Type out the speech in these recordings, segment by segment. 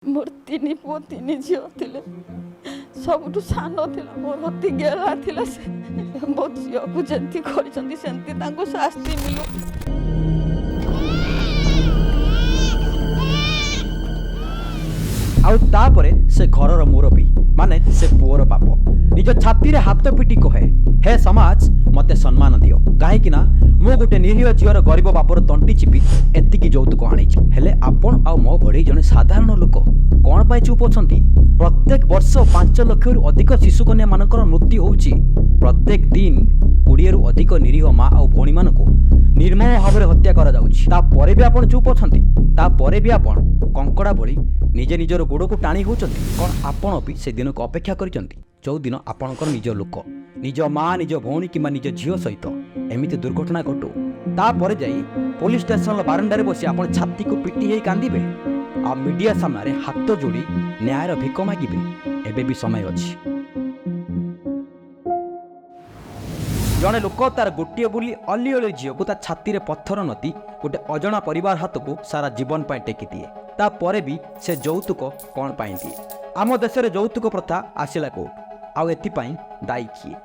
ମୋର ତିନି ପୁଅ, ତିନି ଝିଅ ଥିଲେ। ସବୁଠୁ ସାନ ଥିଲା ମୋର, ଅତି ଗେହ୍ଲା ଥିଲା ସେ। ମୋ ଝିଅକୁ ଯେମିତି କରିଛନ୍ତି, ସେମିତି ତାଙ୍କୁ ଶାସ୍ତି ମିଳୁ। ଆଉ ତାପରେ ସେ ଘରର ମୁରବୀ, ମାନେ ସେ ପୁଅର ବାପ, ନିଜ ଛାତିରେ ହାତ ପିଟି କହେ, "ହେ ସମାଜ, ମୋତେ ସମ୍ମାନ ଦିଅ, କାହିଁକି ନା ମୁଁ ଗୋଟେ ନିରୀହ ଝିଅର ଗରିବ ବାପର ତଣ୍ଟି ଚିପି ଏତିକି ଯୌତୁକ ଆଣିଛି।" ହେଲେ ଆପଣ ଆଉ ମୋ ଭଳି ଜଣେ ସାଧାରଣ ଲୋକ କ'ଣ ପାଇଁ ଚୁପ୍ ଅଛନ୍ତି? ପ୍ରତ୍ୟେକ ବର୍ଷ 5 ଲକ୍ଷରୁ ଅଧିକ ଶିଶୁକନ୍ୟାମାନଙ୍କର ମୃତ୍ୟୁ ହେଉଛି। ପ୍ରତ୍ୟେକ ଦିନ 20ରୁ ଅଧିକ ନିରୀହ ମା ଆଉ ଭଉଣୀମାନଙ୍କୁ ନିର୍ମମ ଭାବରେ ହତ୍ୟା କରାଯାଉଛି। ତାପରେ ବି ଆପଣ ଚୁପ୍ ଅଛନ୍ତି। ତାପରେ ବି ଆପଣ କଙ୍କଡ଼ା ଭଳି ନିଜେ ନିଜର ଗୋଡ଼କୁ ଟାଣି ହେଉଛନ୍ତି। କ'ଣ ଆପଣ ବି ସେ ଦିନକୁ ଅପେକ୍ଷା କରିଛନ୍ତି, ଯେଉଁଦିନ ଆପଣଙ୍କର ନିଜ ଲୋକ, ନିଜ ମା, ନିଜ ଭଉଣୀ କିମ୍ବା ନିଜ ଝିଅ ସହିତ ଏମିତି ଦୁର୍ଘଟଣା ଘଟୁ, ତାପରେ ଯାଇ ପୋଲିସ ଷ୍ଟେସନର ବାରଣ୍ଡାରେ ବସି ଆପଣ ଛାତିକୁ ପିଟି ହେଇ କାନ୍ଦିବେ ଆଉ ମିଡ଼ିଆ ସାମ୍ନାରେ ହାତ ଯୋଡ଼ି ନ୍ୟାୟର ଭିକ ମାଗିବେ? ଏବେ ବି ସମୟ ଅଛି। ଜଣେ ଲୋକ ତାର ଗୋଟିଏ ବୋଲି ଅଲିଅଳି ଝିଅକୁ ତା ଛାତିରେ ପଥର ନଦି ଗୋଟେ ଅଜଣା ପରିବାର ହାତକୁ ସାରା ଜୀବନ ପାଇଁ ଟେକି ଦିଏ। ତାପରେ ବି ସେ ଯୌତୁକ କ'ଣ ପାଇଁ ଦିଏ? ଆମ ଦେଶରେ ଯୌତୁକ ପ୍ରଥା ଆସିଲା କୋଉଠୁ ଆଉ ଏଥିପାଇଁ ଦାୟୀ କିଏ?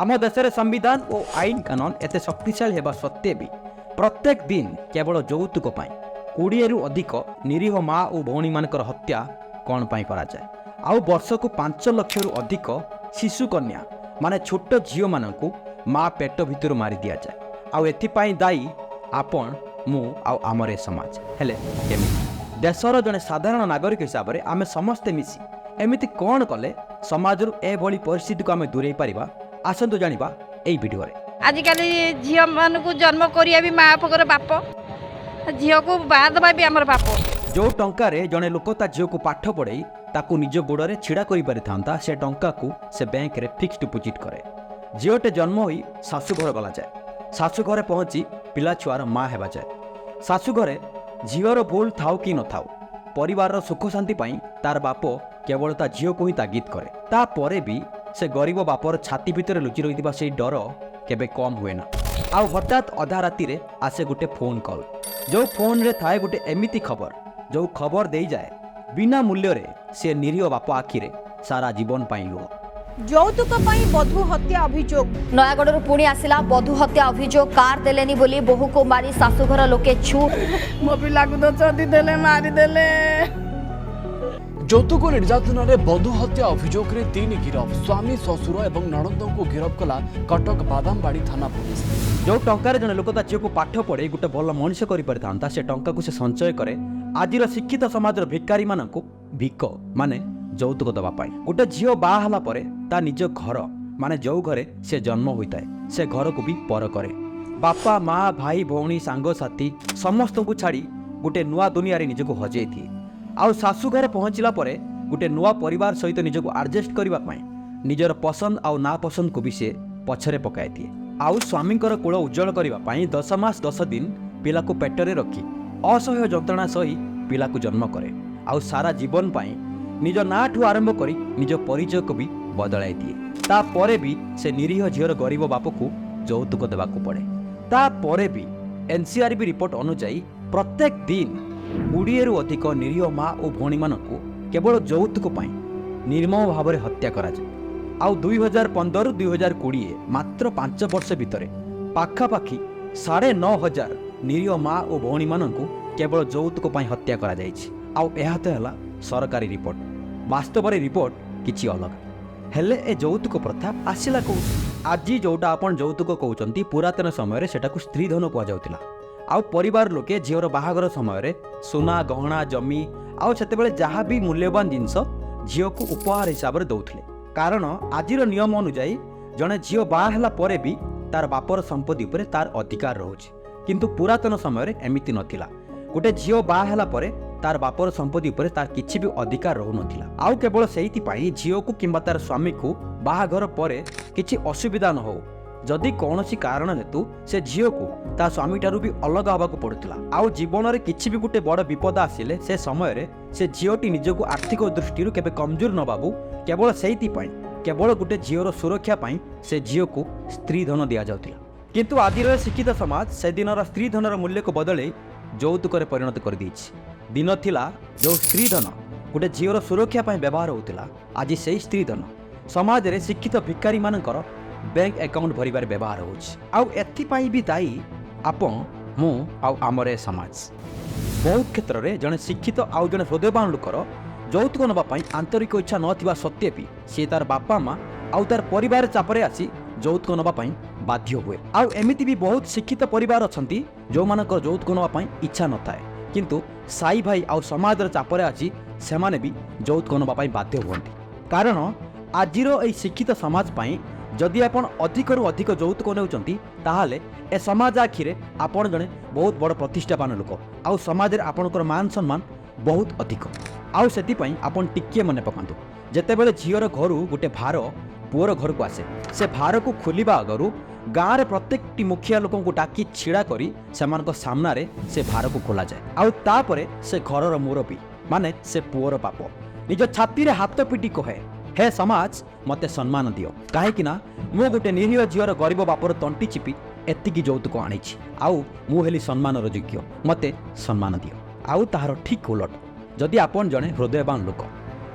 ଆମ ଦେଶରେ ସମ୍ବିଧାନ ଓ ଆଇନ କାନୁନ ଏତେ ଶକ୍ତିଶାଳୀ ହେବା ସତ୍ତ୍ୱେ ବି ପ୍ରତ୍ୟେକ ଦିନ କେବଳ ଯୌତୁକ ପାଇଁ 20ରୁ ଅଧିକ ନିରୀହ ମା ଓ ଭଉଣୀମାନଙ୍କର ହତ୍ୟା କ'ଣ ପାଇଁ କରାଯାଏ? ଆଉ ବର୍ଷକୁ 5 ଲକ୍ଷରୁ ଅଧିକ ଶିଶୁକନ୍ୟା, ମାନେ ଛୋଟ ଝିଅମାନଙ୍କୁ ମା ପେଟ ଭିତରୁ ମାରି ଦିଆଯାଏ। ଆଉ ଏଥିପାଇଁ ଦାୟୀ ଆପଣ, ମୁଁ ଆଉ ଆମର ଏ ସମାଜ। ହେଲେ କେମିତି? ଦେଶର ଜଣେ ସାଧାରଣ ନାଗରିକ ହିସାବରେ ଆମେ ସମସ୍ତେ ମିଶି ଏମିତି କ'ଣ କଲେ ସମାଜରୁ ଏଭଳି ପରିସ୍ଥିତିକୁ ଆମେ ଦୂରେଇ ପାରିବା, ଆସନ୍ତୁ ଜାଣିବା ଏଇ ଭିଡ଼ିଓରେ। ଆଜିକାଲି ଝିଅମାନଙ୍କୁ ଜନ୍ମ କରିବା ବି ମା ବାପଙ୍କର ପାପ, ଝିଅକୁ ବାହା ଦେବା ବି ଆମର ପାପ। ଯେଉଁ ଟଙ୍କାରେ ଜଣେ ଲୋକ ତା ଝିଅକୁ ପାଠ ପଢ଼େଇ ତାକୁ ନିଜ ଗୋଡ଼ରେ ଛିଡ଼ା କରିପାରିଥାନ୍ତା, ସେ ଟଙ୍କାକୁ ସେ ବ୍ୟାଙ୍କରେ ଫିକ୍ସଡ ଡିପୋଜିଟ୍ କରେ। ଝିଅଟେ ଜନ୍ମ ହୋଇ ଶାଶୁଘର ଗଲାଯାଏ, ଶାଶୁଘରେ ପହଞ୍ଚି ପିଲା ଛୁଆର ମା ହେବା ଯାଏ, ଶାଶୁଘରେ ଝିଅର ଭୁଲ ଥାଉ କି ନଥାଉ, ପରିବାରର ସୁଖ ଶାନ୍ତି ପାଇଁ ତାର ବାପ କେବଳ ତା ଝିଅକୁ ହିଁ ତାଗିଦ କରେ। ତାପରେ ବି ସେ ଗରିବ ବାପର ଛାତି ଭିତରେ ଲୁଚି ରହିଥିବା ସେଇ ଡର କେବେ କମ୍ ହୁଏ ନା। ଆଉ ହଠାତ୍ ଅଧା ରାତିରେ ଆସେ ଗୋଟେ ଫୋନ୍ କଲ୍, ଯେଉଁ ଫୋନ୍ରେ ଥାଏ ଗୋଟେ ଏମିତି ଖବର, ଯେଉଁ ଖବର ଦେଇଯାଏ ବିନା ମୂଲ୍ୟରେ ସେ ନିରୀହ ବାପ ଆଖିରେ ସାରା ଜୀବନ ପାଇଁ ଲୁହ। ଯୌତୁକ ପାଇଁ ବଧୂ ହତ୍ୟା ଅଭିଯୋଗ। ନୟାଗଡ଼ରୁ ପୁଣି ଆସିଲା ବଧୂ ହତ୍ୟା ଅଭିଯୋଗ। କାର ଦେଲେନି ବୋଲି ବୋହୂକୁ ମାରି ଶାଶୁଘର ଲୋକେ ଛୁ। ମୋ ପିଲାକୁ ତ ଚଦି ଦେଲେ, ମାରିଦେଲେ। ଯୌତୁକ ନିର୍ଯାତନାରେ ବଧୂ ହତ୍ୟା ଅଭିଯୋଗରେ ତିନି ଗିରଫ। ସ୍ୱାମୀ, ଶ୍ୱଶୁର ଏବଂ ନଣନ୍ଦଙ୍କୁ ଗିରଫ କଲା କଟକ ବାଦାମବାଡ଼ି ଥାନା ପୋଲିସ। ଯେଉଁ ଟଙ୍କାରେ ଜଣେ ଲୋକ ତା ଝିଅକୁ ପାଠ ପଢ଼େଇ ଗୋଟେ ଭଲ ମଣିଷ କରିପାରିଥାନ୍ତା, ସେ ଟଙ୍କାକୁ ସେ ସଞ୍ଚୟ କରେ ଆଜିର ଶିକ୍ଷିତ ସମାଜର ଭିକାରୀମାନଙ୍କୁ ଭିକ, ମାନେ ଯୌତୁକ ଦେବା ପାଇଁ। ଗୋଟେ ଝିଅ ବାହା ହେଲା ପରେ ତା ନିଜ ଘର, ମାନେ ଯେଉଁ ଘରେ ସେ ଜନ୍ମ ହୋଇଥାଏ, ସେ ଘରକୁ ବି ପର କରେ। ବାପା, ମା, ଭାଇ, ଭଉଣୀ, ସାଙ୍ଗସାଥି ସମସ୍ତଙ୍କୁ ଛାଡ଼ି ଗୋଟେ ନୂଆ ଦୁନିଆରେ ନିଜକୁ ହଜେଇ ଦିଏ। ଆଉ ଶାଶୁ ଘରେ ପହଞ୍ଚିଲା ପରେ ଗୋଟେ ନୂଆ ପରିବାର ସହିତ ନିଜକୁ ଆଡ଼ଜଷ୍ଟ କରିବା ପାଇଁ ନିଜର ପସନ୍ଦ ଆଉ ନାପସନ୍ଦକୁ ବି ସେ ପଛରେ ପକାଇ ଦିଏ। ଆଉ ସ୍ୱାମୀଙ୍କର କୁଳ ଉଜ୍ଜଳ କରିବା ପାଇଁ 10 ମାସ 10 ଦିନ ପିଲାକୁ ପେଟରେ ରଖି ଅସହ୍ୟ ଯନ୍ତ୍ରଣା ସହି ପିଲାକୁ ଜନ୍ମ କରେ। ଆଉ ସାରା ଜୀବନ ପାଇଁ ନିଜ ନାଁଠୁ ଆରମ୍ଭ କରି ନିଜ ପରିଚୟକୁ ବି ବଦଳାଇ ଦିଏ। ତାପରେ ବି ସେ ନିରୀହ ଝିଅର ଗରିବ ବାପକୁ ଯୌତୁକ ଦେବାକୁ ପଡ଼େ। ତାପରେ ବି ଏନ୍ସିଆର୍ବି ରିପୋର୍ଟ ଅନୁଯାୟୀ ପ୍ରତ୍ୟେକ ଦିନ 20ରୁ ଅଧିକ ନିରୀହ ମା ଓ ଭଉଣୀମାନଙ୍କୁ କେବଳ ଯୌତୁକ ପାଇଁ ନିର୍ମମ ଭାବରେ ହତ୍ୟା କରାଯାଏ। ଆଉ 2015ରୁ 2020, ମାତ୍ର 5 ବର୍ଷ ଭିତରେ ପାଖାପାଖି 9500 ନିରୀହ ମା ଓ ଭଉଣୀମାନଙ୍କୁ କେବଳ ଯୌତୁକ ପାଇଁ ହତ୍ୟା କରାଯାଇଛି। ଆଉ ଏହା ତ ହେଲା ସରକାରୀ ରିପୋର୍ଟ, ବାସ୍ତବରେ ରିପୋର୍ଟ କିଛି ଅଲଗା। ହେଲେ ଏ ଯୌତୁକ ପ୍ରଥା ଆସିଲା କୋଉଠୁ? ଆଜି ଯୋଉଟା ଆପଣ ଯୌତୁକ କହୁଛନ୍ତି, ପୁରାତନ ସମୟରେ ସେଟାକୁ ସ୍ତ୍ରୀଧନ କୁହାଯାଉଥିଲା। ଆଉ ପରିବାର ଲୋକେ ଝିଅର ବାହାଘର ସମୟରେ ସୁନା, ଗହଣା, ଜମି ଆଉ ସେତେବେଳେ ଯାହା ବି ମୂଲ୍ୟବାନ ଜିନିଷ ଝିଅକୁ ଉପହାର ହିସାବରେ ଦେଉଥିଲେ। କାରଣ ଆଜିର ନିୟମ ଅନୁଯାୟୀ ଜଣେ ଝିଅ ବାହା ହେଲା ପରେ ବି ତାର ବାପର ସମ୍ପତ୍ତି ଉପରେ ତାର ଅଧିକାର ରହୁଛି। କିନ୍ତୁ ପୁରାତନ ସମୟରେ ଏମିତି ନଥିଲା। ଗୋଟେ ଝିଅ ବାହା ହେଲା ପରେ ତାର ବାପର ସମ୍ପତ୍ତି ଉପରେ ତାର କିଛି ବି ଅଧିକାର ରହୁନଥିଲା। ଆଉ କେବଳ ସେଇଥିପାଇଁ ଝିଅକୁ କିମ୍ବା ତାର ସ୍ୱାମୀକୁ ବାହାଘର ପରେ କିଛି ଅସୁବିଧା ନ ହଉ, ଯଦି କୌଣସି କାରଣ ହେତୁ ସେ ଝିଅକୁ ତା ସ୍ୱାମୀଠାରୁ ବି ଅଲଗା ହେବାକୁ ପଡ଼ୁଥିଲା, ଆଉ ଜୀବନରେ କିଛି ବି ଗୋଟେ ବଡ଼ ବିପଦ ଆସିଲେ ସେ ସମୟରେ ସେ ଝିଅଟି ନିଜକୁ ଆର୍ଥିକ ଦୃଷ୍ଟିରୁ କେବେ କମଜୋର ନ ଭାବୁ, କେବଳ ସେଇଥିପାଇଁ, କେବଳ ଗୋଟେ ଝିଅର ସୁରକ୍ଷା ପାଇଁ ସେ ଝିଅକୁ ସ୍ତ୍ରୀଧନ ଦିଆଯାଉଥିଲା। କିନ୍ତୁ ଆଜିର ଏ ଶିକ୍ଷିତ ସମାଜ ସେଦିନର ସ୍ତ୍ରୀଧନର ମୂଲ୍ୟକୁ ବଦଳେଇ ଯୌତୁକରେ ପରିଣତ କରିଦେଇଛି। ଦିନ ଥିଲା ଯେଉଁ ସ୍ତ୍ରୀଧନ ଗୋଟେ ଝିଅର ସୁରକ୍ଷା ପାଇଁ ବ୍ୟବହାର ହେଉଥିଲା, ଆଜି ସେଇ ସ୍ତ୍ରୀଧନ ସମାଜରେ ଶିକ୍ଷିତ ଭିକାରୀମାନଙ୍କର ବ୍ୟାଙ୍କ ଆକାଉଣ୍ଟ ଭରିବାରେ ବ୍ୟବହାର ହେଉଛି। ଆଉ ଏଥିପାଇଁ ବି ଦାୟୀ ଆପଣ, ମୁଁ ଆଉ ଆମର ଏ ସମାଜ। ବହୁତ କ୍ଷେତ୍ରରେ ଜଣେ ଶିକ୍ଷିତ ଆଉ ଜଣେ ହୃଦୟବାନ ଲୋକର ଯୌତୁକ ନେବା ପାଇଁ ଆନ୍ତରିକ ଇଚ୍ଛା ନଥିବା ସତ୍ତ୍ୱେ ବି ସିଏ ତାର ବାପା ମା ଆଉ ତାର ପରିବାର ଚାପରେ ଆସି ଯୌତୁକ ନେବା ପାଇଁ ବାଧ୍ୟ ହୁଏ। ଆଉ ଏମିତି ବି ବହୁତ ଶିକ୍ଷିତ ପରିବାର ଅଛନ୍ତି, ଯେଉଁମାନଙ୍କର ଯୌତୁକ ନେବା ପାଇଁ ଇଚ୍ଛା ନଥାଏ, କିନ୍ତୁ ସାଇ ଭାଇ ଆଉ ସମାଜର ଚାପରେ ଆସି ସେମାନେ ବି ଯୌତୁକ ନେବା ପାଇଁ ବାଧ୍ୟ ହୁଅନ୍ତି। କାରଣ ଆଜିର ଏଇ ଶିକ୍ଷିତ ସମାଜ ପାଇଁ ଯଦି ଆପଣ ଅଧିକରୁ ଅଧିକ ଯୌତୁକ ନେଉଛନ୍ତି, ତାହେଲେ ଏ ସମାଜ ଆଖିରେ ଆପଣ ଜଣେ ବହୁତ ବଡ଼ ପ୍ରତିଷ୍ଠାବାନ ଲୋକ ଆଉ ସମାଜରେ ଆପଣଙ୍କର ମାନ ସମ୍ମାନ ବହୁତ ଅଧିକ। ଆଉ ସେଥିପାଇଁ ଆପଣ ଟିକିଏ ମନେ ପକାନ୍ତୁ, ଯେତେବେଳେ ଝିଅର ଘରୁ ଗୋଟେ ଭାର ପୁଅର ଘରକୁ ଆସେ, ସେ ଭାରକୁ ଖୋଲିବା ଆଗରୁ ଗାଁରେ ପ୍ରତ୍ୟେକଟି ମୁଖିଆ ଲୋକଙ୍କୁ ଡାକି ଛିଡ଼ା କରି ସେମାନଙ୍କ ସାମ୍ନାରେ ସେ ଭାରକୁ ଖୋଲାଯାଏ। ଆଉ ତାପରେ ସେ ଘରର ମୁରବୀ, ମାନେ ସେ ପୁଅର ବାପ, ନିଜ ଛାତିରେ ହାତ ପିଟି କହେ, "ହେ ସମାଜ, ମୋତେ ସମ୍ମାନ ଦିଅ, କାହିଁକି ନା ମୁଁ ଗୋଟେ ନିରୀହ ଝିଅର ଗରିବ ବାପର ତଣ୍ଟି ଚିପି ଏତିକି ଯୌତୁକ ଆଣିଛି ଆଉ ମୁଁ ହେଲି ସମ୍ମାନର ଯୋଗ୍ୟ, ମୋତେ ସମ୍ମାନ ଦିଅ।" ଆଉ ତାହାର ଠିକ୍ ଓଲଟ, ଯଦି ଆପଣ ଜଣେ ହୃଦୟବାନ ଲୋକ,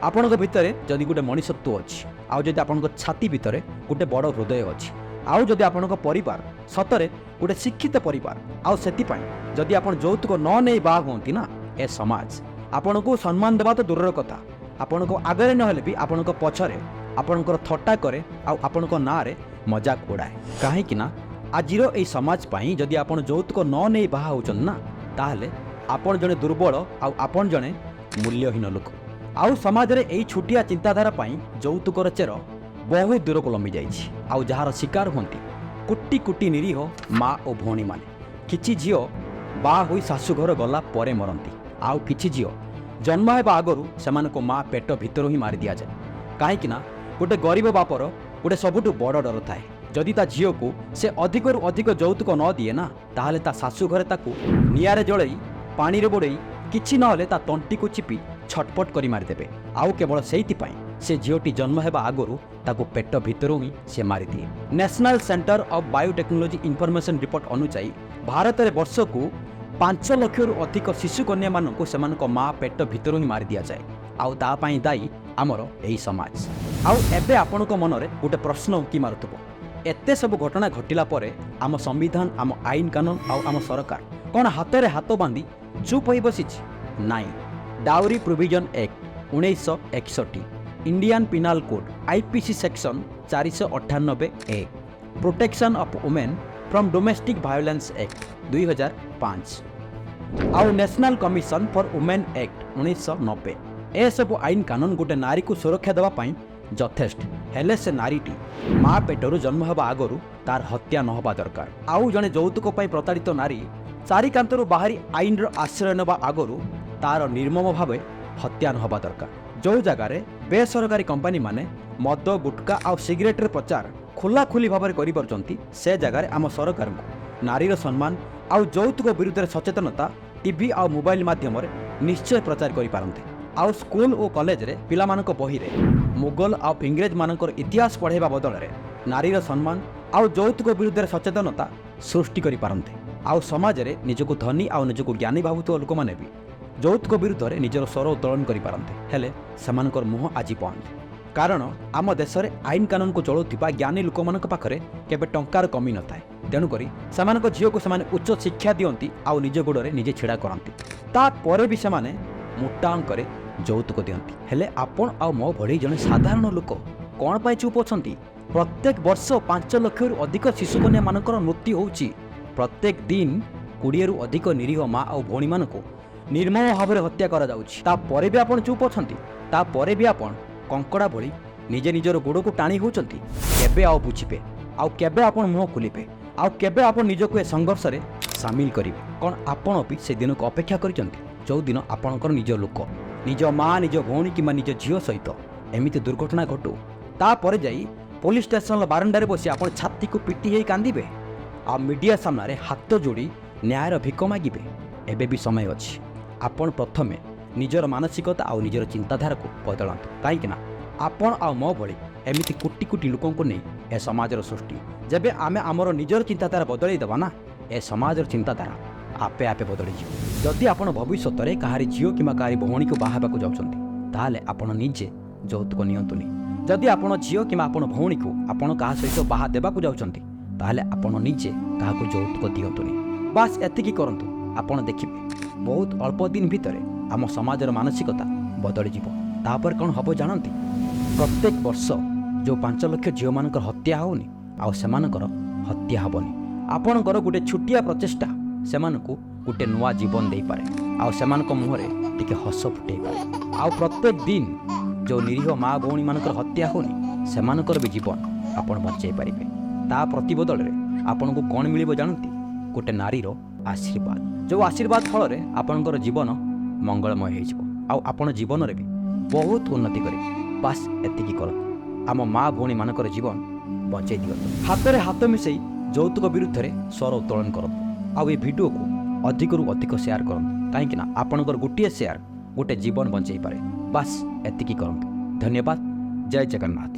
ଆପଣଙ୍କ ଭିତରେ ଯଦି ଗୋଟେ ମଣିଷତ୍ୱ ଅଛି, ଆଉ ଯଦି ଆପଣଙ୍କ ଛାତି ଭିତରେ ଗୋଟେ ବଡ଼ ହୃଦୟ ଅଛି, ଆଉ ଯଦି ଆପଣଙ୍କ ପରିବାର ସତରେ ଗୋଟେ ଶିକ୍ଷିତ ପରିବାର, ଆଉ ସେଥିପାଇଁ ଯଦି ଆପଣ ଯୌତୁକ ନ ନେଇ ବାହା ହୁଅନ୍ତି ନା, ଏ ସମାଜ ଆପଣଙ୍କୁ ସମ୍ମାନ ଦେବା ତ ଦୂରର କଥା, ଆପଣଙ୍କ ଆଗରେ ନହେଲେ ବି ଆପଣଙ୍କ ପଛରେ ଆପଣଙ୍କର ଥଟ୍ଟା କରେ ଆଉ ଆପଣଙ୍କ ନାଁରେ ମଜାକ ଉଡ଼ାଏ। କାହିଁକି ନା ଆଜିର ଏଇ ସମାଜ ପାଇଁ ଯଦି ଆପଣ ଯୌତୁକ ନ ନେଇ ବାହା ହେଉଛନ୍ତି ନା, ତାହେଲେ ଆପଣ ଜଣେ ଦୁର୍ବଳ ଆଉ ଆପଣ ଜଣେ ମୂଲ୍ୟହୀନ ଲୋକ। ଆଉ ସମାଜରେ ଏଇ ଛୋଟିଆ ଚିନ୍ତାଧାରା ପାଇଁ ଯୌତୁକର ଚେର ବହୁତ ଦୂରକୁ ଲମ୍ବି ଯାଇଛି ଆଉ ଯାହାର ଶିକାର ହୁଅନ୍ତି କୋଟି କୋଟି ନିରୀହ ମା ଓ ଭଉଣୀମାନେ। କିଛି ଝିଅ ବାହା ହୋଇ ଶାଶୁଘର ଗଲା ପରେ ମରନ୍ତି, ଆଉ କିଛି ଝିଅ ଜନ୍ମ ହେବା ଆଗରୁ ସେମାନଙ୍କୁ ମା ପେଟ ଭିତରୁ ହିଁ ମାରି ଦିଆଯାଏ। କାହିଁକି ନା ଗୋଟେ ଗରିବ ବାପର ଗୋଟେ ସବୁଠୁ ବଡ଼ ଡର ଥାଏ, ଯଦି ତା ଝିଅକୁ ସେ ଅଧିକରୁ ଅଧିକ ଯୌତୁକ ନ ଦିଏ ନା, ତାହେଲେ ତା ଶାଶୁ ଘରେ ତାକୁ ନିଆଁରେ ଜଳେଇ, ପାଣିରେ ବୁଡ଼େଇ, କିଛି ନହେଲେ ତା ତଣ୍ଟିକୁ ଚିପି ଛଟପଟ କରି ମାରିଦେବେ। ଆଉ କେବଳ ସେଇଥିପାଇଁ ସେ ଝିଅଟି ଜନ୍ମ ହେବା ଆଗରୁ ତାକୁ ପେଟ ଭିତରୁ ହିଁ ସେ ମାରିଦିଏ। National Centre of Biotechnology Information report ଅନୁଯାୟୀ ଭାରତରେ ବର୍ଷକୁ 5 ଲକ୍ଷରୁ ଅଧିକ ଶିଶୁ କନ୍ୟାମାନଙ୍କୁ ସେମାନଙ୍କ ମା ପେଟ ଭିତରୁ ହିଁ ମାରି ଦିଆଯାଏ। ଆଉ ତା ପାଇଁ ଦାୟୀ ଆମର ଏହି ସମାଜ। ଆଉ ଏବେ ଆପଣଙ୍କ ମନରେ ଗୋଟେ ପ୍ରଶ୍ନ ଉଙ୍କି ମାରୁଥିବ, ଏତେ ସବୁ ଘଟଣା ଘଟିଲା ପରେ ଆମ ସମ୍ବିଧାନ, ଆମ ଆଇନ କାନୁନ ଆଉ ଆମ ସରକାର କ'ଣ ହାତରେ ହାତ ବାନ୍ଧି ଚୁପ୍ ହୋଇ ବସିଛି? ନାଇଁ। Dowry provision act 1961, Indian Penal Code IPC section 498 A, Protection of Women from Domestic Violence Act 2005 ଆଉ National Commission for Women Act 1990, ଏସବୁ ଆଇନ କାନୁନ ଗୋଟେ ନାରୀକୁ ସୁରକ୍ଷା ଦେବା ପାଇଁ ଯଥେଷ୍ଟ। ହେଲେ ସେ ନାରୀଟି ମା ପେଟରୁ ଜନ୍ମ ହେବା ଆଗରୁ ତାର ହତ୍ୟା ନ ହେବା ଦରକାର। ଆଉ ଜଣେ ଯୌତୁକ ପାଇଁ ପ୍ରତାରିତ ନାରୀ ଚାରିକାନ୍ଥରୁ ବାହାରି ଆଇନର ଆଶ୍ରୟ ନେବା ଆଗରୁ ତାର ନିର୍ମମ ଭାବେ ହତ୍ୟା ନ ହେବା ଦରକାର। ଯେଉଁ ଜାଗାରେ ବେସରକାରୀ କମ୍ପାନୀମାନେ ମଦ, ଗୁଟକା ଆଉ ସିଗାରେଟ୍ର ପ୍ରଚାର ଖୋଲାଖୋଲି ଭାବରେ କରିପାରୁଛନ୍ତି, ସେ ଜାଗାରେ ଆମ ସରକାରଙ୍କୁ ନାରୀର ସମ୍ମାନ ଆଉ ଯୌତୁକ ବିରୁଦ୍ଧରେ ସଚେତନତା ଟିଭି ଆଉ ମୋବାଇଲ ମାଧ୍ୟମରେ ନିଶ୍ଚୟ ପ୍ରଚାର କରିପାରନ୍ତି। ଆଉ ସ୍କୁଲ ଓ କଲେଜରେ ପିଲାମାନଙ୍କ ବହିରେ ମୁଗଲ ଆଉ ଇଂରେଜମାନଙ୍କର ଇତିହାସ ପଢ଼ାଇବା ବଦଳରେ ନାରୀର ସମ୍ମାନ ଆଉ ଯୌତୁକ ବିରୁଦ୍ଧରେ ସଚେତନତା ସୃଷ୍ଟି କରିପାରନ୍ତି। ଆଉ ସମାଜରେ ନିଜକୁ ଧନୀ ଆଉ ନିଜକୁ ଜ୍ଞାନୀ ଭାବୁଥିବା ଲୋକମାନେ ବି ଯୌତୁକ ବିରୁଦ୍ଧରେ ନିଜର ସ୍ୱର ଉତ୍ତୋଳନ କରିପାରନ୍ତି। ହେଲେ ସେମାନଙ୍କର ମୁହଁ ଆଜି ବନ୍ଦ। କାରଣ ଆମ ଦେଶରେ ଆଇନ କାନୁନକୁ ଚଳାଉଥିବା ଜ୍ଞାନୀ ଲୋକମାନଙ୍କ ପାଖରେ କେବେ ଟଙ୍କାର କମି ନଥାଏ। ତେଣୁକରି ସେମାନଙ୍କ ଝିଅକୁ ସେମାନେ ଉଚ୍ଚ ଶିକ୍ଷା ଦିଅନ୍ତି ଆଉ ନିଜ ଗୋଡ଼ରେ ନିଜେ ଛିଡ଼ା କରନ୍ତି। ତାପରେ ବି ସେମାନେ ମୋଟା ଅଙ୍କରେ ଯୌତୁକ ଦିଅନ୍ତି। ହେଲେ ଆପଣ ଆଉ ମୋ ଭଳି ଜଣେ ସାଧାରଣ ଲୋକ କ'ଣ ପାଇଁ ଚୁପ୍ ଅଛନ୍ତି? ପ୍ରତ୍ୟେକ ବର୍ଷ 5 ଲକ୍ଷରୁ ଅଧିକ ଶିଶୁକନ୍ୟାମାନଙ୍କର ମୃତ୍ୟୁ ହେଉଛି। ପ୍ରତ୍ୟେକ ଦିନ 20ରୁ ଅଧିକ ନିରୀହ ମା ଆଉ ଭଉଣୀମାନଙ୍କୁ ନିର୍ମମ ଭାବରେ ହତ୍ୟା କରାଯାଉଛି। ତାପରେ ବି ଆପଣ ଚୁପ୍ ଅଛନ୍ତି। ତାପରେ ବି ଆପଣ କଙ୍କଡ଼ା ଭଳି ନିଜେ ନିଜର ଗୋଡ଼କୁ ଟାଣି ହେଉଛନ୍ତି। କେବେ ଆଉ ବୁଝିବେ? ଆଉ କେବେ ଆପଣ ମୁହଁ ଖୋଲିବେ? ଆଉ କେବେ ଆପଣ ନିଜକୁ ଏ ସଂଘର୍ଷରେ ସାମିଲ କରିବେ? କ'ଣ ଆପଣ ବି ସେ ଦିନକୁ ଅପେକ୍ଷା କରିଛନ୍ତି, ଯେଉଁଦିନ ଆପଣଙ୍କର ନିଜ ଲୋକ, ନିଜ ମା, ନିଜ ଭଉଣୀ କିମ୍ବା ନିଜ ଝିଅ ସହିତ ଏମିତି ଦୁର୍ଘଟଣା ଘଟୁ, ତାପରେ ଯାଇ ପୋଲିସ ଷ୍ଟେସନର ବାରଣ୍ଡାରେ ବସି ଆପଣ ଛାତିକୁ ପିଟି ହେଇ କାନ୍ଦିବେ ଆଉ ମିଡ଼ିଆ ସାମ୍ନାରେ ହାତ ଯୋଡ଼ି ନ୍ୟାୟର ଭିକ ମାଗିବେ? ଏବେ ବି ସମୟ ଅଛି। ଆପଣ ପ୍ରଥମେ ନିଜର ମାନସିକତା ଆଉ ନିଜର ଚିନ୍ତାଧାରାକୁ ବଦଳାନ୍ତୁ। କାହିଁକି ନା ଆପଣ ଆଉ ମୋ ଭଳି ଏମିତି କୋଟି କୋଟି ଲୋକଙ୍କୁ ନେଇ ଏ ସମାଜର ସୃଷ୍ଟି। ଯେବେ ଆମେ ଆମର ନିଜର ଚିନ୍ତାଧାରା ବଦଳେଇ ଦେବା ନା, ଏ ସମାଜର ଚିନ୍ତାଧାରା ଆପେ ଆପେ ବଦଳିଯିବ। ଯଦି ଆପଣ ଭବିଷ୍ୟତରେ କାହାରି ଝିଅ କିମ୍ବା କାହାରି ଭଉଣୀକୁ ବାହା ହେବାକୁ ଯାଉଛନ୍ତି, ତାହେଲେ ଆପଣ ନିଜେ ଯୌତୁକ ନିଅନ୍ତୁନି। ଯଦି ଆପଣ ଝିଅ କିମ୍ବା ଆପଣ ଭଉଣୀକୁ ଆପଣ କାହା ସହିତ ବାହା ଦେବାକୁ ଯାଉଛନ୍ତି, ତାହେଲେ ଆପଣ ନିଜେ କାହାକୁ ଯୌତୁକ ଦିଅନ୍ତୁନି। ବାସ୍ ଏତିକି କରନ୍ତୁ, ଆପଣ ଦେଖିବେ ବହୁତ ଅଳ୍ପ ଦିନ ଭିତରେ ଆମ ସମାଜର ମାନସିକତା ବଦଳିଯିବ। ତାପରେ କ'ଣ ହେବ ଜାଣନ୍ତି? ପ୍ରତ୍ୟେକ ବର୍ଷ ଯେଉଁ 5 ଲକ୍ଷ ଝିଅମାନଙ୍କର ହତ୍ୟା ହେଉନି, ଆଉ ସେମାନଙ୍କର ହତ୍ୟା ହେବନି। ଆପଣଙ୍କର ଗୋଟେ ଛୋଟିଆ ପ୍ରଚେଷ୍ଟା ସେମାନଙ୍କୁ ଗୋଟେ ନୂଆ ଜୀବନ ଦେଇପାରେ ଆଉ ସେମାନଙ୍କ ମୁହଁରେ ଟିକେ ହସ ଫୁଟେଇପାରେ। ଆଉ ପ୍ରତ୍ୟେକ ଦିନ ଯେଉଁ ନିରୀହ ମା ଭଉଣୀମାନଙ୍କର ହତ୍ୟା ହେଉନି, ସେମାନଙ୍କର ବି ଜୀବନ ଆପଣ ବଞ୍ଚାଇ ପାରିବେ। ତା ପ୍ରତିବଦଳରେ ଆପଣଙ୍କୁ କ'ଣ ମିଳିବ ଜାଣନ୍ତି? ଗୋଟେ ନାରୀର ଆଶୀର୍ବାଦ, ଯେଉଁ ଆଶୀର୍ବାଦ ଫଳରେ ଆପଣଙ୍କର ଜୀବନ ମଙ୍ଗଳମୟ ହେଇଯିବ ଆଉ ଆପଣ ଜୀବନରେ ବି ବହୁତ ଉନ୍ନତି କରିବେ। ବାସ୍ ଏତିକି କରନ୍ତୁ, ଆମ ମା ଭଉଣୀମାନଙ୍କର ଜୀବନ ବଞ୍ଚେଇ ଦିଅନ୍ତୁ। ହାତରେ ହାତ ମିଶାଇ ଯୌତୁକ ବିରୁଦ୍ଧରେ ସ୍ୱର ଉତ୍ତୋଳନ କରନ୍ତୁ ଆଉ ଏ ଭିଡ଼ିଓକୁ ଅଧିକରୁ ଅଧିକ ସେୟାର କରନ୍ତୁ, କାହିଁକିନା ଆପଣଙ୍କର ଗୋଟିଏ ସେୟାର ଗୋଟେ ଜୀବନ ବଞ୍ଚେଇ ପାରେ। ବାସ୍ ଏତିକି କରନ୍ତୁ। ଧନ୍ୟବାଦ। ଜୟ ଜଗନ୍ନାଥ।